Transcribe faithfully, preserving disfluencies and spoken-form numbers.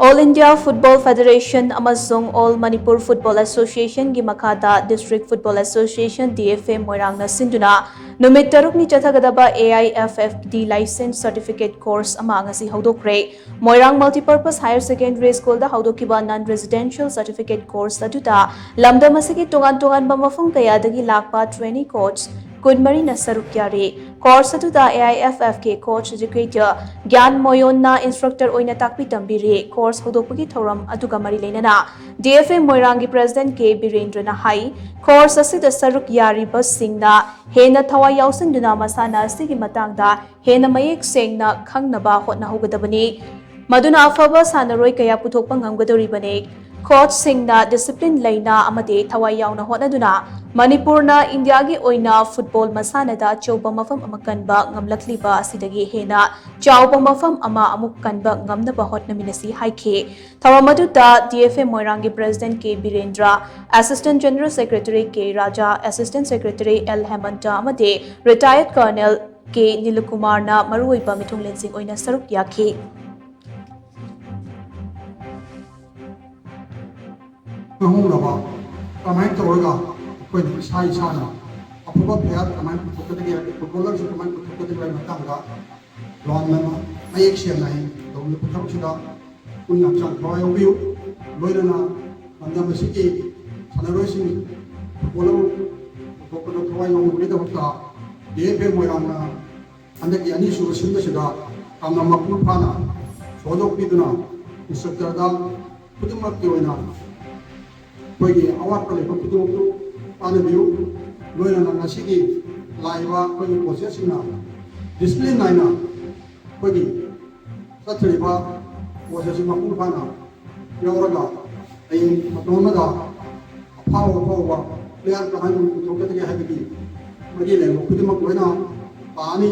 All India Football Federation ꯑꯃꯁꯨꯡ All Manipur Football Association ꯒꯤ ꯃꯈꯥꯗ District Football Association, D F A, ꯃꯣꯏꯔꯥꯡꯅ ꯁꯤꯟꯗꯨꯅ ꯅꯨꯃꯤꯠ ꯇꯔꯨꯛꯅꯤ ꯆꯠꯊꯒꯗꯕ A I F F D License Certificate Course ꯑꯃ ꯉꯁꯤ ꯍꯧꯗꯣꯛꯈ꯭ꯔꯦ꯫ ꯃꯣꯏꯔꯥꯡ Multipurpose Higher Secondary School ꯗ ꯍꯧꯗꯣꯛꯈꯤꯕ Non Residential Certificate Course ꯑꯗꯨꯗ ꯂꯝꯗꯝ ꯑꯁꯤꯒꯤ ꯇꯣꯉꯥꯟ ꯇꯣꯉꯥꯟꯕ ꯃꯐꯝ ꯀꯌꯥꯗꯒꯤ ꯂꯥꯛꯄ trainee coach ꯀꯨꯟꯃꯔꯤꯅ ꯁꯔꯨꯛ ꯌꯥꯔꯤ꯫ Course ꯑꯗꯨꯗ A I F F ꯀꯤ coach educator ꯒ꯭ꯌꯥꯟ ꯃꯣꯌꯣꯟꯅ instructor ꯑꯣꯏꯅ ꯇꯥꯛꯄꯤ ꯇꯝꯕꯤꯔꯤ꯫ Course ꯍꯧꯗꯣꯛꯄꯒꯤ ꯊꯧꯔꯝ ꯑꯗꯨꯒ ꯃꯔꯤ ꯂꯩꯅꯅ D F A ꯃꯣꯏꯔꯥꯡꯒꯤ President K ꯕꯤꯔꯦꯟꯗ꯭ꯔꯅ ꯍꯥꯏ, course ꯑꯁꯤꯗ ꯁꯔꯨꯛ ꯌꯥꯔꯤꯕꯁꯤꯡꯅ ꯍꯦꯟꯅ ꯊꯋꯥꯏ ꯌꯥꯎꯁꯤꯟꯗꯨꯅ ꯃꯁꯥꯟꯅ ꯑꯁꯤꯒꯤ ꯃꯇꯥꯡꯗ ꯍꯦꯟꯅ ꯃꯌꯦꯛ ꯁꯦꯡꯅ ꯈꯪꯅꯕ ꯍꯣꯠꯅꯍꯧꯒꯗꯕꯅꯤ꯫ ꯃꯗꯨꯅ ꯑꯐꯕ ꯁꯥꯟꯅꯔꯣꯏ ꯀꯌꯥ ꯄꯨꯊꯣꯛꯄ ꯉꯝꯒꯗꯧꯔꯤꯕꯅꯤ꯫ Coachꯁꯤꯡꯅ discipline ꯂꯩꯅ ꯑꯃꯗꯤ ꯊꯋꯥꯏ ꯌꯥꯎꯅ ꯍꯣꯠꯅꯗꯨꯅ ꯃꯅꯤꯄꯨꯔꯅ ꯏꯟꯗꯤꯌꯥꯒꯤ ꯑꯣꯏꯅ football ꯃꯁꯥꯟꯅꯗ ꯑꯆꯧꯕ ꯃꯐꯝ ꯑꯃ ꯀꯟꯕ ꯉꯝꯂꯛꯂꯤꯕ ꯑꯁꯤꯗꯒꯤ ꯍꯦꯟꯅ ꯆꯥꯎꯕ ꯃꯐꯝ ꯑꯃ ꯑꯃꯨꯛ ꯀꯟꯕ ꯉꯝꯅꯕ ꯍꯣꯠꯅꯃꯤꯟꯅꯁꯤ ꯍꯥꯏꯈꯤ꯫ ꯊꯧꯔꯝ ꯑꯗꯨꯗ D F A ꯃꯣꯏꯔꯥꯡꯒꯤ President K Birendra, Assistant General Secretary K ꯔꯥꯖꯥ, Assistant Secretary L ꯍꯦꯃꯟꯇ ꯑꯃꯗꯤ Retired Colonel K ꯅꯤꯂꯨꯀꯨꯃꯥꯔꯅ ꯃꯔꯨꯑꯣꯏꯕ ꯃꯤꯊꯨꯡꯂꯦꯟꯁꯤꯡ ꯑꯣꯏꯅ ꯁꯔꯨꯛ ꯌꯥꯈꯤ꯫ ꯈꯪꯍꯧꯅꯕ ꯀꯃꯥꯏꯅ ꯇꯧꯔꯒ ꯑꯩꯈꯣꯏꯅ ꯏꯁꯥ ꯏꯁꯥꯅ ꯑꯐꯕ player ꯀꯃꯥꯏꯅ ꯄꯨꯊꯣꯛꯀꯗꯒꯦ, footballerꯁꯨ ꯀꯃꯥꯏꯅ ꯄꯨꯊꯣꯛꯀꯗꯒꯦ ꯍꯥꯏꯕ ꯃꯇꯥꯡꯗ ꯂꯥꯟꯅ ꯃꯌꯦꯛ ꯁꯦꯡꯅ ꯍꯌꯦꯡ ꯇꯧꯔꯤꯕ ꯊꯕꯛꯁꯤꯗ ꯄꯨꯛꯅꯤꯡ ꯍꯛꯆꯥꯡ ꯊꯋꯥꯏ ꯌꯥꯎꯕꯤꯌꯨ꯫ ꯂꯣꯏꯅꯅ ꯂꯝꯗꯝ ꯑꯁꯤꯒꯤ ꯁꯥꯟꯅꯔꯣꯏꯁꯤꯡ footballer ꯄꯨꯊꯣꯛꯄꯗ ꯊꯋꯥꯏ ꯌꯥꯎꯅꯕꯒꯤꯗꯃꯛꯇ D F A ꯃꯣꯏꯔꯥꯡꯅ ꯍꯟꯗꯛꯀꯤ ꯑꯅꯤꯁꯨꯕ ꯁꯤꯟꯕꯁꯤꯗ ꯌꯥꯝꯅ ꯃꯄꯨꯡ ꯐꯥꯅ ꯁꯣꯗꯣꯛꯄꯤꯗꯨꯅ instructorꯗ ꯈꯨꯗꯤꯡꯃꯛꯀꯤ ꯑꯣꯏꯅ ꯑꯩꯈꯣꯏꯒꯤ ꯑꯋꯥꯠꯄ ꯂꯩꯕ ꯈꯨꯗꯤꯡꯃꯛꯇꯨ ꯇꯥꯟꯅꯕꯤꯌꯨ꯫ ꯂꯣꯏꯅꯅ ꯉꯁꯤꯒꯤ ꯂꯥꯛꯏꯕ ꯑꯩꯈꯣꯏꯒꯤ coachꯁꯤꯡꯅ discipline ꯅꯥꯏꯅ ꯑꯩꯈꯣꯏꯒꯤ ꯆꯠꯊꯔꯤꯕ course ꯑꯁꯤ ꯃꯄꯨꯡ ꯐꯥꯅ ꯌꯥꯎꯔꯒ ꯍꯌꯦꯡ ꯃꯇꯝ ꯑꯃꯗ ꯑꯐꯥꯎ ꯑꯐꯥꯎꯕ player ꯀꯃꯥꯏꯅ ꯄꯨꯊꯣꯛꯀꯗꯒꯦ ꯍꯥꯏꯕꯒꯤ ꯃꯔꯤ ꯂꯩꯅꯕ ꯈꯨꯗꯤꯡꯃꯛ ꯂꯣꯏꯅ ꯄꯥꯅꯤ꯫